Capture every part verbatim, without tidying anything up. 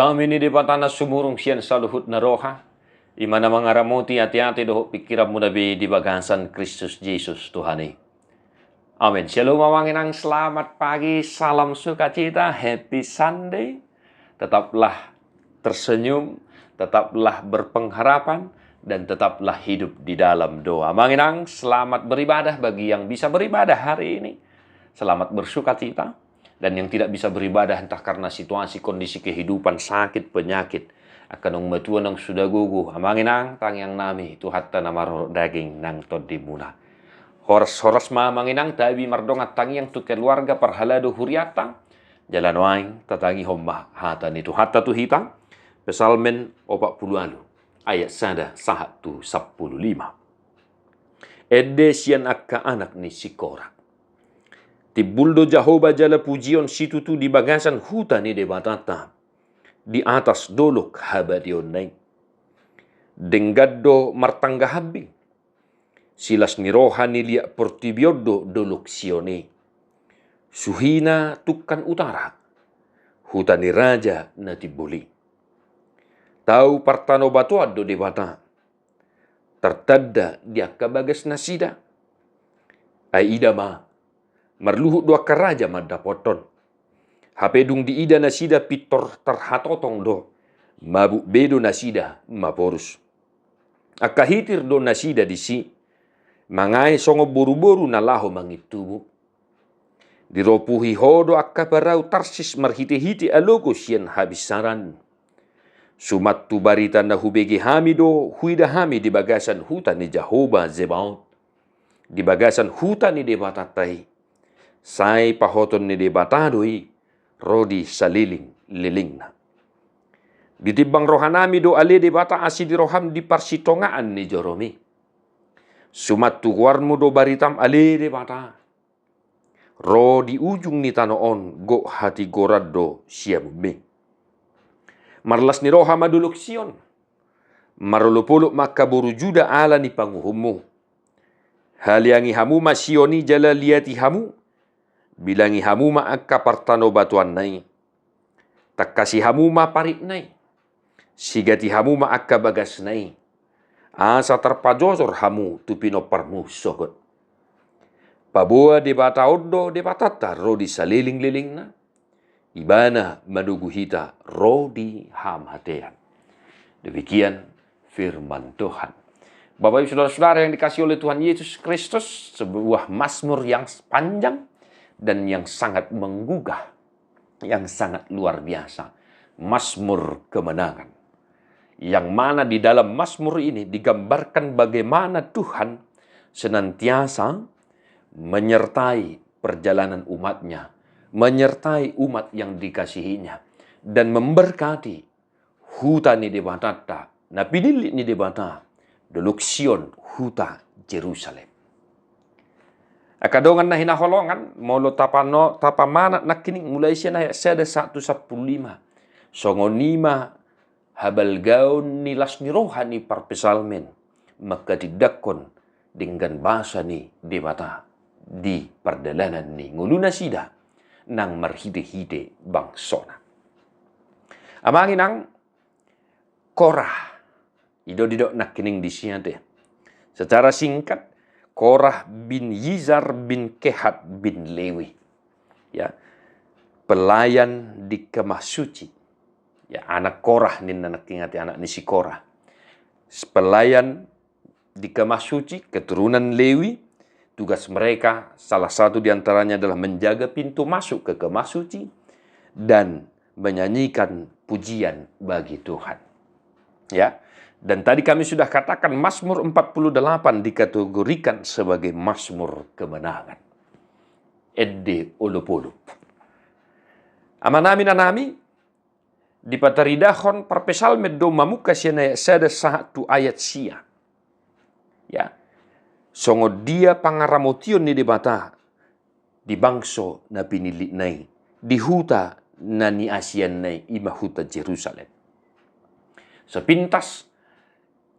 Dame ni Debata na sumurung sian saluhut na roha, i ma na mangaramoti ateate dohot pingkiranmuna be di bagasan Kristus Jesus Tuhan i. Amen. Shalom amang inang, selamat pagi, salam sukacita, happy Sunday. Tetaplah tersenyum, tetaplah berpengharapan, dan tetaplah hidup di dalam doa. Amang inang, selamat beribadah bagi yang bisa beribadah hari ini. Selamat bersukacita. Dan yang tidak bisa beribadah, entah karena situasi, kondisi kehidupan, sakit, penyakit, angka naung matua, naung suda gogo, amang inang, tangiang nami, Tuhanta na marorot daging nang tondimuna. Horas-horas ma amang inang, tabi mardongan tangiang tu keluarga parhalado hurianta. Jala nuaeng tatangihon ma hata ni Tuhanta tu hita. Psalmen opat pulu ualu, ayat sada sahat tu sampulu lima. Ende sian angka anak ni si Kora. Timbul do Jahowa jala pujion situtu di bagasan huta ni Debatanta, di atas dolok habadiaonna i. Denggan do martangga hambing. Silas ni roha ni liat portibi on do dolok Sion i. Suhina tungkan utara, huta ni raja na timbul i. Tau partanobatoan do Debata, tartanda di angka bagas nasida. Ai ida ma, marluhut do angka raja mandapothon. Hape dung diida nasida pintor tarhatotong do, mabuk be do nasida maporus. Angka hitir do nasida disi, mangae songon boruboru na laho mangintubu. Diropuhi Ho do angka parau Tarsis marhitehite alogo sian habinsaran. Suman tu barita na hubege hami do huida hami di bagasan huta ni Jahowa Zebaot, di bagasan huta ni Debatanta i. Sai pahoton ni Debata do i ro di salelenglelengna. Ditimbang rohanami do ale Debata asi di roham di parsitongaan ni jorom i. Suman tu goarmu do baritam ale Debata, ro di ujung ni tano on gok hatigoran do siamunmi. Marlas ni roha ma dolok Sion. Marolopolop ma angka boru Juda ala ni panguhummu. Haleangi hamu ma Sion i jala liati hamu. Bilangi hamu ma angka partanobatoanna i. Tangkasi hamu ma paritna i. Sigati hamu ma angka bagasna i. Asa tarpajojor hamu tu pinomparmu sogot. Paboa Debata on do Debatanta ro di salelenglelengna. Ibana manogu hita ro di hamatean. Demikian firman Tuhan. Bapak Ibu Saudara-saudara yang dikasihi oleh Tuhan Yesus Kristus, sebuah Mazmur yang panjang dan yang sangat menggugah, yang sangat luar biasa. Mazmur kemenangan. Yang mana di dalam Mazmur ini digambarkan bagaimana Tuhan senantiasa menyertai perjalanan umat-Nya, menyertai umat yang dikasihi-Nya, dan memberkati huta ni Debatanta, na pinillit ni Debata, dolok Sion, huta Jerusalem. Angka dongan na hinaholongan, molo tapano-, tapamanat nangkining mulai sian ayat sada sahat tu sampulu lima. Songon i ma habalgaon ni las ni roha ni parpsalmen, mangkatindangkon denggan basa ni Debata di pardalanan ni ngolunasida nang marhitehite bangsona. Amang inang, Korah. I do didok nangkining disi ate. Secara singkat, Korah bin Yizar bin Kehat bin Lewi. Ya. Pelayan di kemah suci. Ya, anak Korah ninna nangkining ate, anak ni si Korah. Pelayan di kemah suci, keturunan Lewi, tugas mereka salah satu di antaranya adalah menjaga pintu masuk ke kemah suci dan menyanyikan pujian bagi Tuhan. Ya. Dan tadi kami sudah katakan Mazmur empat puluh delapan dikategorikan sebagai Mazmur kemenangan. Ende olopolop. Amanami, inanami, dipataridahon parpsalmen do mamungka sian ayat sada sahat tu ayat sia. Ya. Songon dia pangaramotion ni Debata di bangso na pinillitna i, di huta na niasianna i, i ma huta Jerusalem. Sepintas,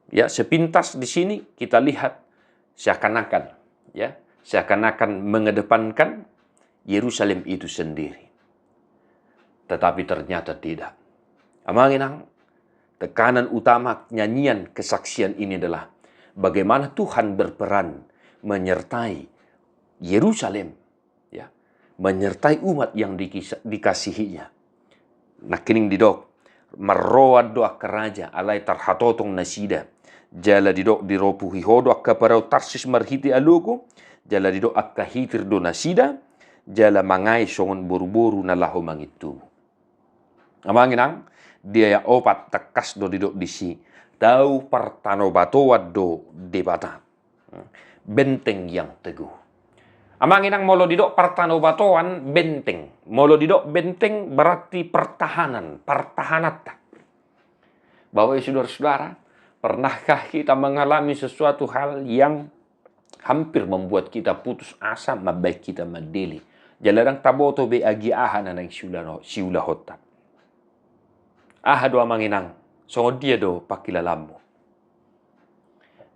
ya, sepintas di sini kita lihat seakan-akan, ya, seakan-akan mengedepankan Yerusalem itu sendiri. Tetapi ternyata tidak. Amang inang, tekanan utama nyanyian kesaksian ini adalah bagaimana Tuhan berperan menyertai Yerusalem, ya, menyertai umat yang dikisa-, dikasihinya. Nangkining didok, marroan do angka raja, alai tarhatotong nasida. Jala didok, diropuhi Ho do angka parau Tarsis marhite alogo, jala didok, angka hitir do nasida, jala mangae songon boruboru na laho mangintubu. Amang inang, di ayat opat tangkas do didok disi, tau partanobatoan do Debata. Benteng yang teguh. Amang inang, molo didok partanobatoan, benteng. Molo didok benteng berarti pertahanan, pertahananta. Bapak Ibu, saudara-saudara, pernahkah kita mengalami sesuatu hal yang hampir membuat kita putus asa, mambahen kita mandele? Jala ndang taboto be agia aha na naeng siula-, siulahonta. Aha do amang inang, songon dia do pangkilalaanmu?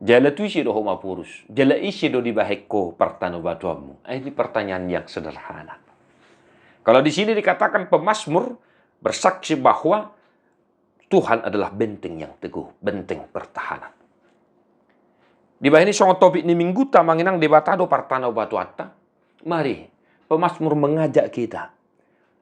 Jala tu ise do ho maporus? Jala ise do dibahen ho partanobatoanmu? Eh, ini pertanyaan yang sederhana. Kalau di sini dikatakan pemazmur bersaksi bahwa Tuhan adalah benteng yang teguh, benteng pertahanan. Dibahen i songon topik ni Mingguta, amang inang, Debata do partanobatoanta. Mari, pemazmur mengajak kita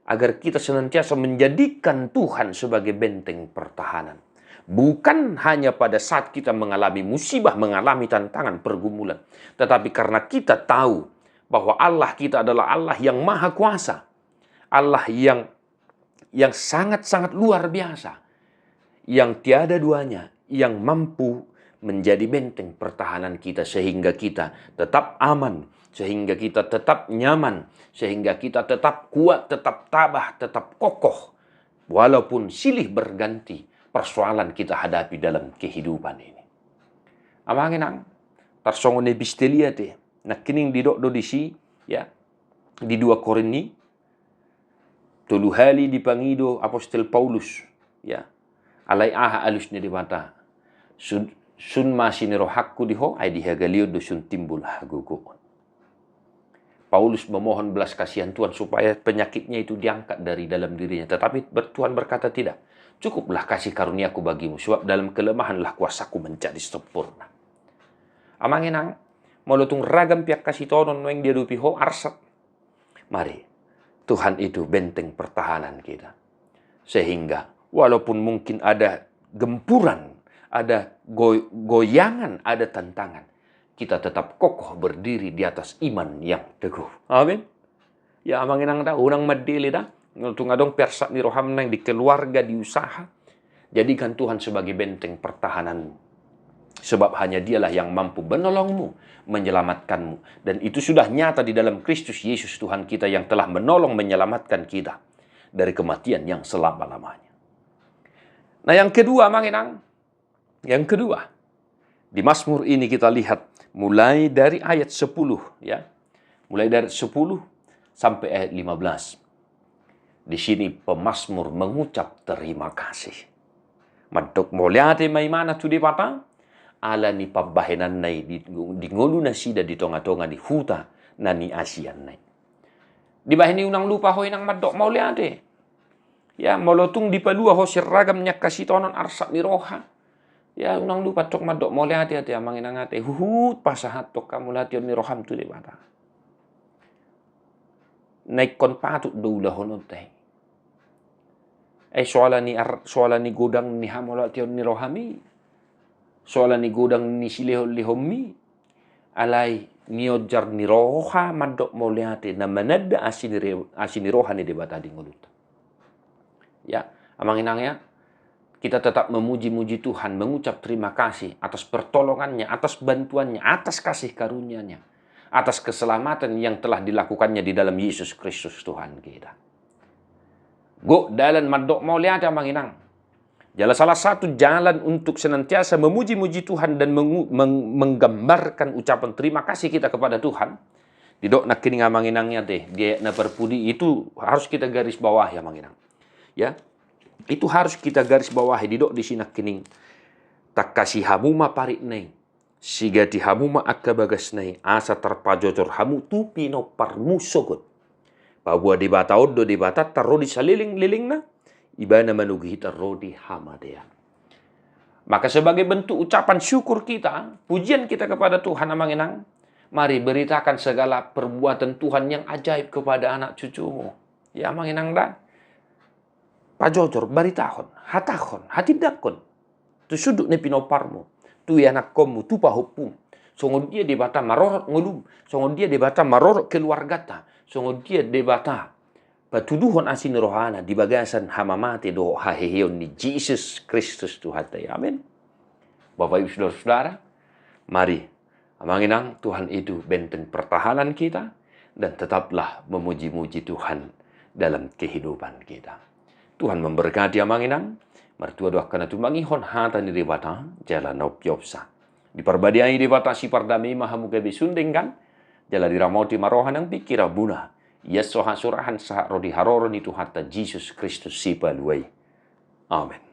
agar kita senantiasa menjadikan Tuhan sebagai benteng pertahanan. Bukan hanya pada saat kita mengalami musibah, mengalami tantangan, pergumulan, tetapi karena kita tahu bahwa Allah kita adalah Allah yang maha kuasa, Allah yang, yang sangat-sangat luar biasa, yang tiada duanya, yang mampu menjadi benteng pertahanan kita, sehingga kita tetap aman, sehingga kita tetap nyaman, sehingga kita tetap kuat, tetap tabah, tetap kokoh, walaupun silih berganti persoalan kita hadapi dalam kehidupan ini. Amang inang, tarsongon epistelia te, nangkining didok do disi, ya, di dua Korinti, tolu hali dipangido apostel Paulus, ya. Alai aha alus ni Debata? Sun, sun ma asi ni rohangku di ho, ai di hagaleon do sun timbul hagogoon. Paulus memohon belas kasihan Tuhan supaya penyakitnya itu diangkat dari dalam dirinya. Tetapi ber-, Tuhan berkata, "Tidak. Cukuplah kasih karuniaku bagimu, sebab dalam kelemahanlah kuasaku menjadi sempurna." Amang inang, molo tung ragam pangkasitaonon naeng diadopi ho, arsat. Mari, Tuhan itu benteng pertahanan kita. Sehingga walaupun mungkin ada gempuran, ada go-, goyangan, ada tantangan, kita tetap kokoh berdiri di atas iman yang teguh. Amin. Ya, amang inang da, unang mandele da. Tung adong pe arsat ni roham naeng di keluarga, di usaha, jadikan Tuhan sebagai benteng pertahanan. Sebab hanya Dialah yang mampu menolongmu, menyelamatkanmu. Dan itu sudah nyata di dalam Kristus Yesus Tuhan kita yang telah menolong, menyelamatkan kita dari kematian yang selama-lamanya. Nah, yang kedua, amang inang, yang kedua, di Mazmur ini kita lihat mulai dari ayat sepuluh, ya. Mulai dari sepuluh sampai ayat lima belas. Di sini pemazmur mengucap terima kasih. Mandok mauliate ma ibana tu Debata, ala ni pambahenanna i di, di ngolu nasida di tonga-tonga ni huta na niasianna i. Dibahen i unang lupa ho inang mandok mauliate. Ya, molo tung dipalua ho sian ragam ni angka sitaonon arsat ni roha, ya, unang lupa tong mandok mauliate ate, amang inang ate, huhut pasahathon hamauliateon ni roham tu Debata. Na ingkon patut do ulahononta i. Eh, soala ni ar-, soala ni godang ni hamauliateon ni rohami, soala ni godang ni silehon-lehonmi, alai nionjar ni roha mandok mauliate, na mananda asi ni re-, asi ni roha ni Debata di ngolunta. Ya, amang inang ya, kita tetap memuji-muji Tuhan, mengucap terima kasih atas pertolongannya, atas bantuannya, atas kasih karunia-Nya, atas keselamatan yang telah dilakukannya di dalam Yesus Kristus Tuhan kita. Gok dalan mandok mauliate, amang inang. Jala salah satu jalan untuk senantiasa memuji-muji Tuhan dan mengu-, meng-, menggambarkan ucapan terima kasih kita kepada Tuhan, didok nangkining, amang inang, ya deh, di ayat na parpudi itu harus kita garis bawahi, amang inang. Ya, itu harus kita garis bawahi, didok disi nangkining, tangkasi hamu ma parik na i, sigati hamu ma angka bagasna i, asa tarpajojor hamu tu pinomparmu sogot. Paboa Debata on do Debata tarro di saleleng-lelengna, Ibana manogu hita ro di hamatean. Maka sebagai bentuk ucapan syukur kita, pujian kita kepada Tuhan, Amang Inang, mari beritakan segala perbuatan Tuhan yang ajaib kepada anak cucumu. Ya, Amang Inang da. Pajojor, baritahon, hatahon, hatindangkon tu sundut ni pinomparmu, tu ianakkonmu, tu pahompum. Songon dia Debata marorot ngolum, songon dia Debata marorot keluargata, songon dia Debata patuduhon asi ni rohana di bagasan hamamate dohot haheheon ni Jesus Kristus Tuhanta i. Amin. Bapak Ibu Saudara-saudara, mari, Amang Inang, Tuhan itu benteng pertahanan kita, dan tetaplah memuji-muji Tuhan dalam kehidupan kita. Tuhan memberkati, Amang Inang. Martua do angka na tumangihon hata ni Debata jala na umpiopsa. Diparbadiai Debata sipardame i ma hamu gabe sun denggan, jala diramoti ma roha nang pingkiranmuna, ia so hasurahan sahat ro di haroro ni Tuhanta Jesus Kristus Sipalua i. Amen.